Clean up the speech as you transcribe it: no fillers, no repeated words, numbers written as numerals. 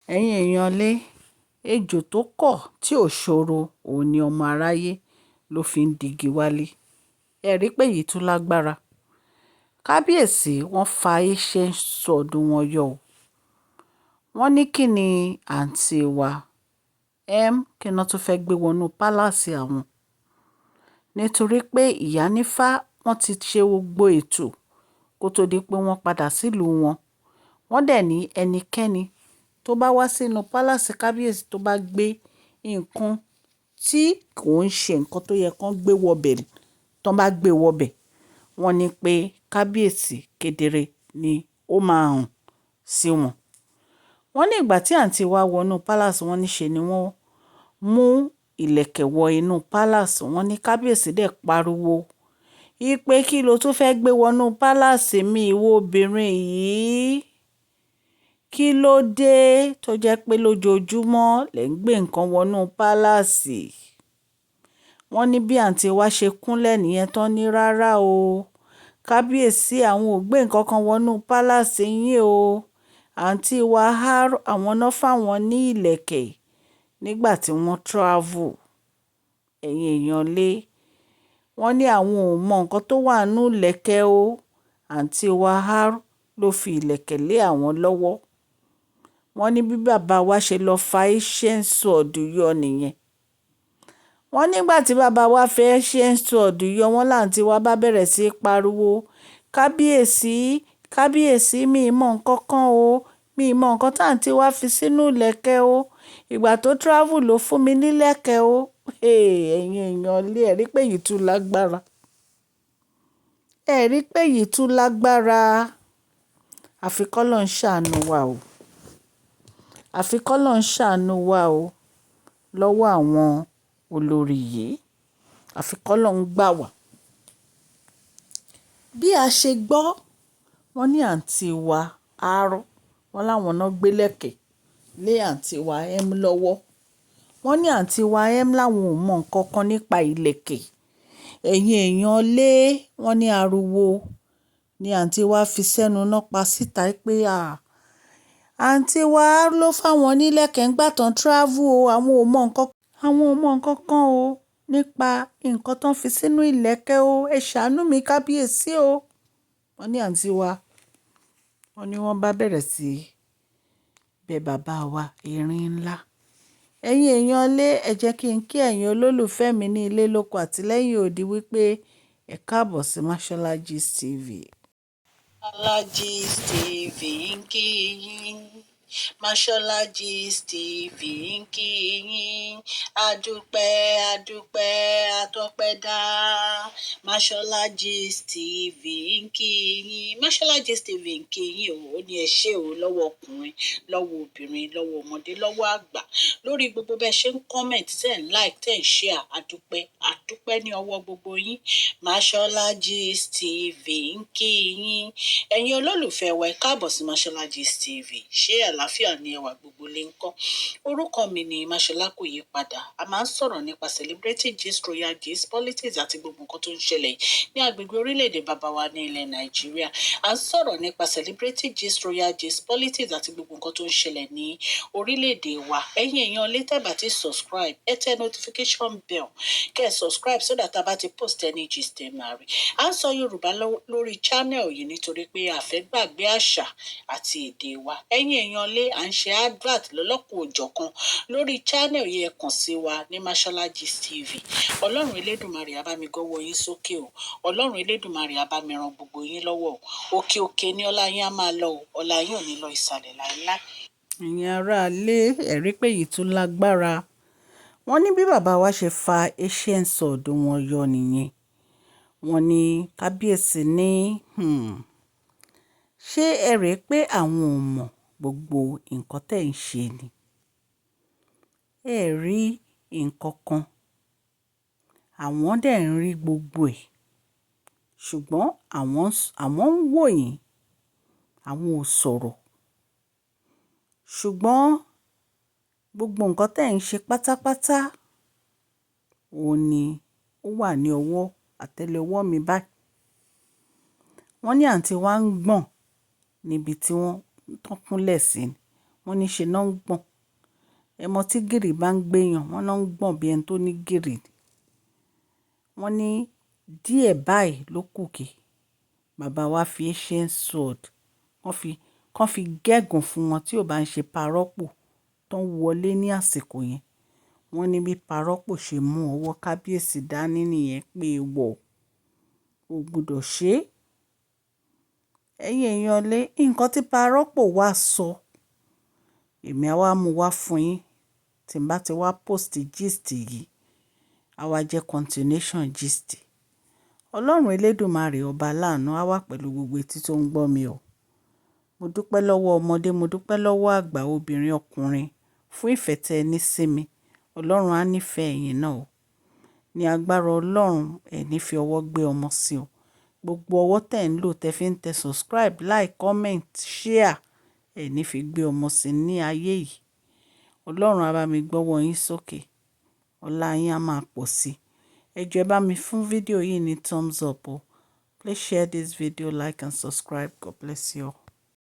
Ẹ̀yin èèyàn lé, ejò tó kọ̀ tí ò ṣòro, òun ni ọmọ aráyé ló fi ń digi wálé. Ẹ rí i pé èyí tún lágbára. Kábíyèsí wọ́n fa ancient sword wọn yọ ọ́. Wọ́n ní kí ni àǹtí wa m kí wọ́n tún fẹ́ gbé wọnú palace àwọn, nítorí pé Ìyánífà wọ́n ti ṣe gbogbo ètò kó tó di pé wọ́n padà sílùú wọn. Wọ́n dẹ̀ ní ẹnikẹ́ni tó bá wá sínú palace kábíyèsí tó bá gbé nǹkan tí kò ń ṣe nǹkan tó yẹ kó gbé wọbẹ̀, tó bá gbé wọbẹ̀, wọ́n ní pé kábíyèsí kedere ni ó máa hàn sí wọn. Wọ́n ní ìgbà tí àǹtí wa wọnú palace, wọ́n ní ṣe ni wọ́n mú ìlẹ̀kẹ̀ wọ inú palace. Wọ́n ní kábíyèsí dẹ̀ pariwo wípé kí ló tún fẹ́ gbé wọnú palace mi, ìwọ obìnrin yìí? Kí ló dé tó jẹ́ pé lójoojúmọ́ lẹ̀ ń gbé nǹkan wọnú palace? Wọ́n ní bí àǹtí wa ṣe kúnlẹ̀ nìyẹn tán ní rárá o, kábíyèsí, àwọn ò gbé nǹkan kan wọnú palace yín o. Àǹtí wa r, àwọn náà fáwọn ní ìlẹ̀kẹ̀ nígbà tí wọ́n travel. Ẹ̀yin èèyàn lé, wọ́n ní àwọn ò mọ nǹkan tó wà nínú ìlẹ̀kẹ̀ o. Àǹtí wa r ló fi ìlẹ̀kẹ̀ lé àwọn lọ́wọ́. Wọ́n ní bí bàbá wa ṣe lọ fa ancient sword yọ nìyẹn. Wọ́n nígbà tí bàbá wa fi ancient sword yọ, wọ́n láǹtí wa bá bẹ̀rẹ̀ sí í pariwo, "Kábíyèsí, kábíyèsí, mi ò mọ nǹkan kan o. Mi ò mọ nǹkan tí àǹtí wa fi sínú ìlẹ̀kẹ̀ o. Ìgbà tó travel ló fún mi nílẹ̀kẹ̀ o." Ẹ̀yin èèyàn lé, ẹ rí pé èyí tún lágbára. Ẹ rí pé èyí tún lágbára. Àfi k'Ọlọ́run ṣàánú wa o. Àfi k'Ọlọ́run ṣàánú wa o lọ́wọ́ àwọn olórí yìí. Àfi k'Ọlọ́run gbà wá. Bí a ṣe gbọ́, wọ́n ní àǹtí wa r, wọ́n láwọn náà gbé ìlẹ̀kẹ̀ lé àǹtí wa m lọ́wọ́. Wọ́n ní àǹtí wa m láwọn ò mọ nǹkan kan nípa ìlẹ̀kẹ̀. Ẹ̀yin èèyàn lé, wọ́n ní ariwo ni àǹtí wa fi sẹ́nu náà pa síta pé à, àǹtí wa r ló fáwọn nílẹ̀kẹ̀ nígbà tó ń travel o. Àwọn ò mọ nǹkan kan o nípa nǹkan tó ń fi sínú ìlẹ̀kẹ̀ o. Ẹ ṣàánú mi, kábíyèsí o. Wọ́n ní àǹtí wa, wọ́n ní wọ́n bá bẹ̀rẹ̀ sí bẹ bàbá wa erin ńlá. Ẹ̀yin èèyàn lé, ẹ jẹ́ kí n kí ẹ̀yin olólùfẹ́ mi ní ilé lóko àti lẹ́yìn odi wípé ẹ káàbọ̀ sí Mashola Gist TV. Mashola Gist TV ń kí yín. Mashola Gist TV ń kí yín. Adúpẹ́, adúpẹ́, atọ́pẹ́dá. Mashola Gist TV ń kí yín. Mashola Gist TV ń kí yín o. Ó ní ẹ ṣé o lọ́wọ́ ọkùnrin, lọ́wọ́ obìnrin, lọ́wọ́ ọmọdé, lọ́wọ́ àgbà, lórí gbogbo bẹ́ẹ̀ ṣe ń comment, tẹ́ ń like, tẹ́ ń share. Adúpẹ́, adúpẹ́ ní ọwọ́ gbogbo yín. Mashola Gist TV ń kí yín. Ẹ̀yin olólùfẹ́ wa, ẹ káàbọ̀ sí Mashola Gist TV. Ṣé àlàáfíà ni ẹwà gbogbo lè ń kọ́? Orúkọ mi ni Mashola, kò yí padà. A máa ń sọ̀rọ̀ nípa celebrity gist, royal gist, politics àti gbogbo nǹkan tó ń ṣẹlẹ̀ ní agbègbè orílẹ̀-èdè bàbá wa ní ilẹ̀ Nàìjíríà. A ń sọ̀rọ̀ nípa celebrity gist, royal gist, politics àti gbogbo nǹkan tó ń ṣẹlẹ̀ ní orílẹ̀-èdè wa. Ẹ̀yin èèyàn lè tẹ́ bá ti subscribe, ẹ tẹ notification bell, kẹ́ ẹ subscribe so that a bá ti post any gist, ẹ máa rí. À ń sọ Yorùbá lórí channel yìí nítorí pé a fẹ́ gbàgbé àṣà àti èdè wa. Ẹ̀yin èèyàn lé, à ń ṣe advert lọ́lọ́kùn òjọ̀kan lórí channel yìí. Ẹ kàn sí wa ní Mashola Gist TV. Ọlọ́run Elédùmarè á bá mi gọ́wọ́ yín sókè o. Ọlọ́run Elédùmarè á bá mi ran gbogbo yín lọ́wọ́ o. Òkè òkè ní ọlá yín á máa lọ o. Ọlá yín ò ní lọ ìsàlẹ̀ láéláé. Ẹ̀yin aráalé, ẹ rí pé èyí tún lágbára. Wọ́n ní bí bàbá wa ṣe fa ancient sword wọn yọ nìyẹn. Wọ́n ní kábíyèsí ní, ṣé ẹ rí pé àwọn ò mọ gbogbo nǹkan tẹ́ ń ṣe ni? Ẹ rí nǹkan kan, àwọn dẹ̀ ń rí gbogbo ẹ̀. Ṣùgbọ́n àwọn ń wò yín, àwọn ò sọ̀rọ̀. Ṣùgbọ́n gbogbo nǹkan tẹ́ ń ṣe pátápátá, òun ni ó wà ní ọwọ́ àtẹ́lẹwọ́ mi báyìí. Wọ́n ní àǹtí wa ń gbọ̀n níbi tí wọ́n tán kúnlẹ̀ sí. Wọ́n ní ṣe náà ń gbọ̀n. Ẹ mọ̀ tí gìrì bá ń gbéyàn, wọ́n náà ń gbọ̀n bí ẹni tó ní gìrì ni. Wọ́n ní díẹ̀ báyìí ló kù kí bàbá wa fi ancient sword kàn fi gégùn fún wọn tí ò bá ń ṣe parọ́pò tó ń wọlé ní àsìkò yẹn. Wọ́n ní bí parọ́pò ṣe mú ọwọ́ kábíyèsí dání nìyẹn pé wọ̀, ò gbọdọ̀ ṣe é. Ẹ̀yin èèyàn lé, nǹkan tí parọ́pò wá sọ, èmi a wá mú wá fún yín tí n bá ti wá post gist yìí, a wá jẹ́ continuation gist. Ọlọ́run Elédùmarè ọba aláàánú á wà pẹ̀lú gbogbo etí tó ń gbọ́ mi o. Mo dúpẹ́ lọ́wọ́ ọmọdé, mo dúpẹ́ lọ́wọ́ àgbà, obìnrin, ọkùnrin fún ìfẹ́ tẹ ní sí mi. Ọlọ́run á nífẹ̀ẹ́ ẹ̀yin náà o. Ní agbára Ọlọ́run, ẹ ní fi ọwọ́ gbé ọmọ sí o. Gbogbo ọwọ́ tẹ̀ ń lò tẹ fi ń tẹ subscribe, like, comment, share, ẹ ní fi gbé ọmọ sí ní ayé yìí. Ọlọ́run á bá mi gbọ́wọ́ yín sókè. Ọlá yín á máa pọ̀ sí. Ẹ jọ̀ọ́, ẹ bá mi fún fídíò yìí ní thumbs up o. Please share this video, like and subscribe. God bless you all.